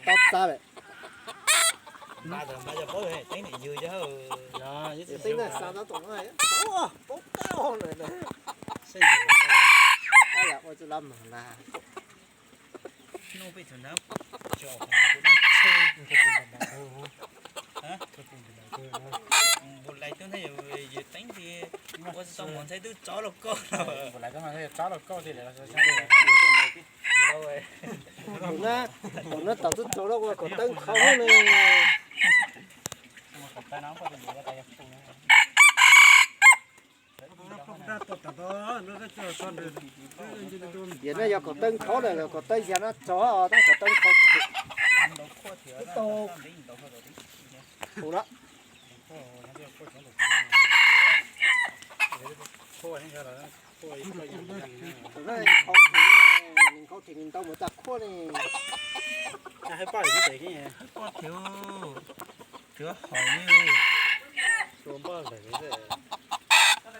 Tau txaj lawm. Teeb na xa tau tom no, paub qab lawm. Ua tsis lab mas na. Npus lais tub ntag, yus teeb tias ua tsis tau mos ntxhais twb tsob los kauj. Npus lais tub ntag, tsob los kauj tiag. Tus no tom tub tsob los ua kom teeb khau ne. Tiam no yog kom teeb khau na, kom teeb ya na tso, tab kom teeb khau. Tus no. Tus no khau thiab, nws khau thiab nws ntau mus tas khuaj ne. Poj thiab, thiab hom ne.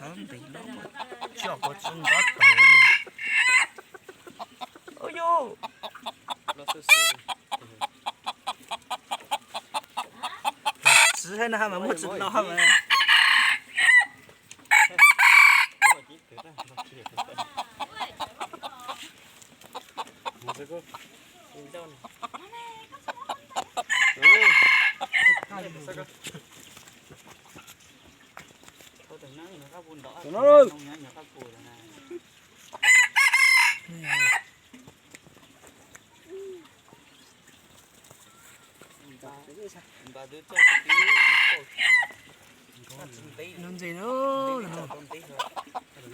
Ntev lawm, tsis yog kuv tsis nto tau. Ua yus, tsis hais no mas muaj tsis nto mas.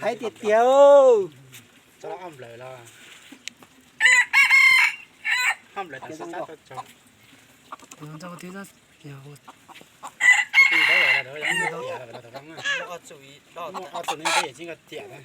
Hais tiag tiag. Tso ob nplawm los, ob nplawm tam sim sab tso. Muaj ob tug neeg peb yawm txij nkawd tiam na.